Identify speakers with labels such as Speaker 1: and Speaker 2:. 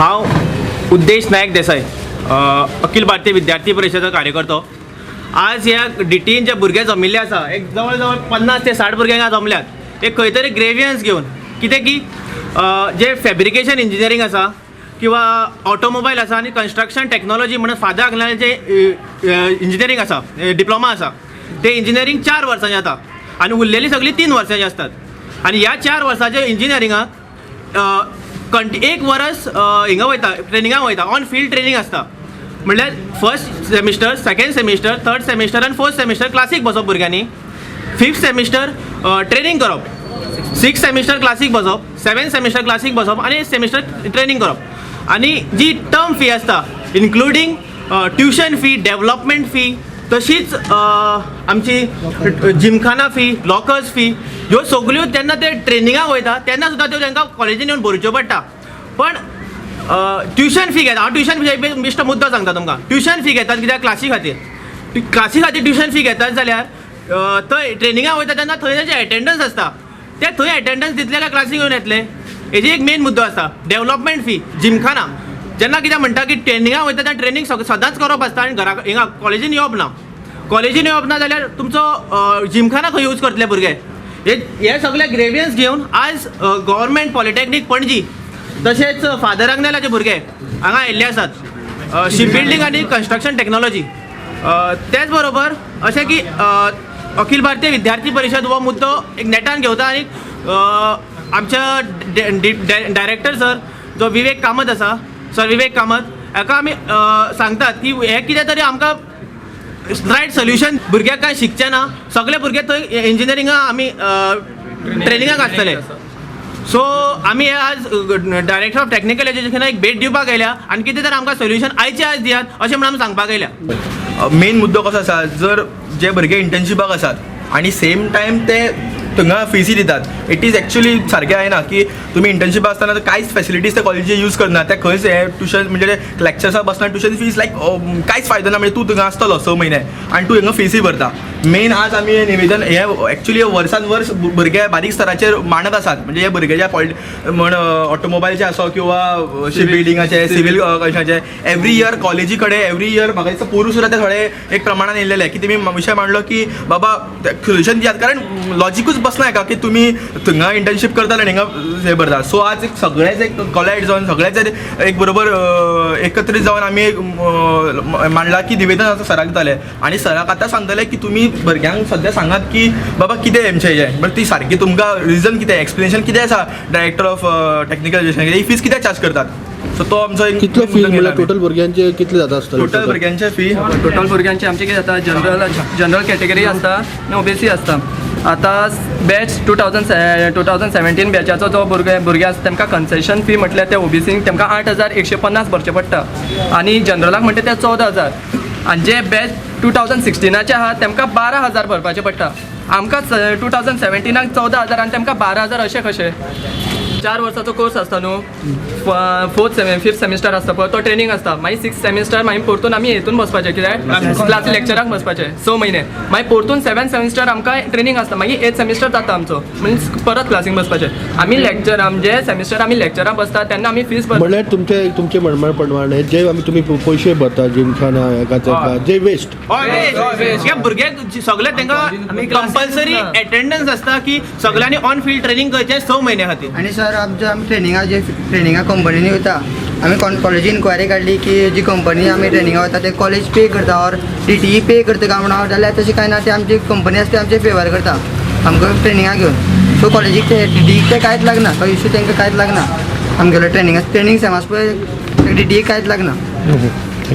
Speaker 1: हांव उद्देश नायक देसाय, अखिल भारतीय विद्यार्थी परिशदेचो कार्यकर्तो. आज ह्या डीटीईन जे भुरगे जमिल्ले आसा, एक जवळ जवळ 50 ते 60 भुरगे हांगा जमल्यात, एक खंय तरी ग्रेवियन्स घेवन. कितें की जे फॅब्रिकेशन इंजिनियरींग आसा किंवा ऑटोमोबायल आसा आनी कन्स्ट्रक्शन टॅक्नॉलॉजी म्हणून फादर आग्नेलाचें इंजिनियरींग आसा, डिप्लोमा आसा, ते इंजिनियरींग 4 वर्सांचें जाता आनी उरलेली सगळीं 3 वर्सांची आसतात. आनी ह्या 4 वर्साच्या इंजिनियरिंगाक एक वरस हिंगा वयता, ट्रेनिंगाक वयता, ऑन फिल्ड ट्रेनींग आसता. म्हणल्यार first semester, second semester, third semester आनी फोर्थ सेमिस्टर क्लासीक बसप भुरग्यांनी, फिफ्थ सेमिस्टर ट्रेनींग करप, सिक्स सेमिस्टर क्लासीक बसप, सेवन सेमिस्टर क्लासीक बसप आनी सेमिस्टर ट्रेनींग करप. आनी जी टर्म फी आसता, including tuition fee, development fee, तशीच आमची जिमखाना फी, लॉकर्स फी, ह्यो सगल्यो जेन्ना ते ट्रेनिंगाक वयता तेन्ना सुद्दां त्यो तांकां कॉलेजीन येवन भरच्यो पडटा. पण ट्युशन फी घेता. हांव ट्युशन फी बेश्टो मुद्दो सांगता तुमकां. ट्युशन फी घेतात कित्याक? क्लासी खातीर. क्लासी खातीर ट्युशन फी घेतात जाल्यार थंय ट्रेनिंगाक वयता तेन्ना थंय तांचे एटेंडन्स आसता, ते थंय एटेंडन्स दितले काय क्लासीक येवन येतले? हेजी एक मेन मुद्दो आसता. डेवलपमेंट फी, जिमखाना, जेन्ना कितें म्हणटा की ट्रेनिंगाक वयता तेन्ना ट्रेनींग सदांच करप आसता आनी घरा हिंगा कॉलेजीन येवप ना. कॉलेजीन येवप ना जाल्यार तुमचो जिमखाना खंय यूज करतले भुरगे? हे हे सगळे ग्रेवियन्स घेवन आज गव्हर्मेंट पॉलिटेक्नीक पणजी तशेंच फादर आग्नेलाचे भुरगे हांगा आयिल्ले आसात, शिप बिल्डींग आनी कन्स्ट्रक्शन टॅक्नॉलॉजी. त्याच बरोबर अशें की अखिल भारतीय विद्यार्थी परिशद हो मुद्दो एक नेटान घेवता आनी आमच्या डायरेक्टर सर जो विवेक कामत आसा, सर विवेक कामत, हाका आमी सांगतात की हें कितें तरी आमकां रायट सोल्युशन. भुरग्याक कांय शिकचें ना, सगळे भुरगे थंय इंजिनियरिंगा आमी ट्रेनिंगाक आसतले. सो आमी हे आज डायरेक्टर ऑफ टॅक्निकल एज्युकेशनाक एक भेट दिवपाक आयल्या आनी कितें तर आमकां सोल्युशन आयचे आयज दियात अशें म्हणून आमी सांगपाक आयल्या.
Speaker 2: मेन मुद्दो कसो आसा, जर जे भुरगे इंटर्नशिपाक आसात आनी सेम टायम ते थंगा फिसी दितात, it is actually सारकें जायना की तुमी इंटर्नशीप आसतना कांयच फॅसिलिटीज ते कॉलेजी यूज करना. ते खंयच हे ट्युशन म्हणजे लेक्चर्साक बसना, ट्युशन फीज लायक कांयच फायदो ना. म्हणजे तूं थंगा आसतलो 6 म्हयने आनी तूं हिंगा फिसी भरता. मेन आज आमी हें निवेदन हे एक्चुली वर्सान वर्स भुरगे बारीक स्तराचेर मांडत आसात. म्हणजे हे भुरगे जे म्हण ऑटोमोबायलचे आसो किंवा शिप बिल्डिंगाचे, सिवील कशाचे, एवरी इयर कॉलेजी कडेन एवरी इयर म्हाका दिसता पोरूं सुद्दां ते थोडे एक प्रमाणान येयलेले की तुमी विशय मांडलो की बाबा सोल्युशन दियात, कारण लॉजिकूच बसना एका की तुमी थंगा इंटर्नशीप करता आनी हिंगा हे भरता. सो आज एक सगळेच एक कॉलेज जावन सगळेच एक बरोबर एकत्रीत जावन आमी एक मांडला की निवेदन आतां सराक दितले आनी सराक आतां सांगतले की तुमी भुरग्यांक सद्या सांगात की बाबा कितें हेमचें हेजें, बट ती सारकी तुमकां रिजन कितें, एक्सप्लेनेशन कितें आसा director of technical education he fees कित्याक चार्ज करतात. सो तो आमचो एक
Speaker 3: कितलो फी म्हणल्यार टोटल भुरग्यांचे कितले जाता आसतले?
Speaker 2: टोटल भुरग्यांचे फी
Speaker 4: टोटल भुरग्यांचे आमचे कितें जाता, जनरल जनरल कॅटेगरी आसता आनी ओबीसी आसता. आतां बॅच 2017 बॅचाचो जो भुरगे आसता तेमकां कन्सेशन फी म्हटल्यार ते ओबीसीक तेमकां 8150 भरचे पडटा आनी जनरलाक म्हणटा ते 14,000. आनी जे बॅच 2016आचे आहा तेमकां 12,000 भरपाचे पडटा. आमकां 2017आक 14,000 आनी तेमकां 12,000, अशें कशें? 4 वर्साचो कोर्स आसता न्हू, फोर्थ सेमे फिफ्थ सेमिस्टर आसता पळय तो ट्रेनींग आसता, मागीर सिक्स सेमिस्टर, मागीर परतून आमी हेतून बसपाचें कित्याक क्लास लेक्चराक बसपाचें 6 म्हयने. मागीर परतून सेवन सेमिस्टर आमकां ट्रेनींग आसता, मागीर एथ सेमिस्टर जाता आमचो, मिन्स परत क्लासीक बसपाचें. आमी लेक्चर आमचे सेमिस्टर आमी लेक्चराक बसता तेन्ना आमी फीस भरता.
Speaker 3: म्हणल्यार तुमचे तुमचे म्हणण्या प्रमाणे जे आमी तुमी पयशे भरता जिमखाना हेका तेका, जे वेस्ट.
Speaker 1: हय, ह्या भुरग्यांक सगळे तांकां कंपल्सरी एटेंडन्स आसता की सगळ्यांनी ऑन फील्ड ट्रेनिंग करचें 6 म्हयन्या खातीर.
Speaker 5: आनी सर, आमचे आमी ट्रेनिंगा जे ट्रेनिंगा कंपनीनी वयता, आमी कॉलेजी इन्क्वायरी काडली की जी कंपनी आमी ट्रेनिंगा वता ते कॉलेज पे करता ऑर डीटीई पे करता काय म्हणून जाल्यार तशें कांय ना. ते आमची कंपनी आसा ते आमचे फेवर करता आमकां ट्रेनिंगा घेवन. सो कॉलेजीक ते डीटीईक ते कांयच लागना, तो इशू तांकां कांयच लागना. आमगेलो ट्रेनिंग ट्रेनिंग सेम आसा पळय, डीटीईक कांयच लागना.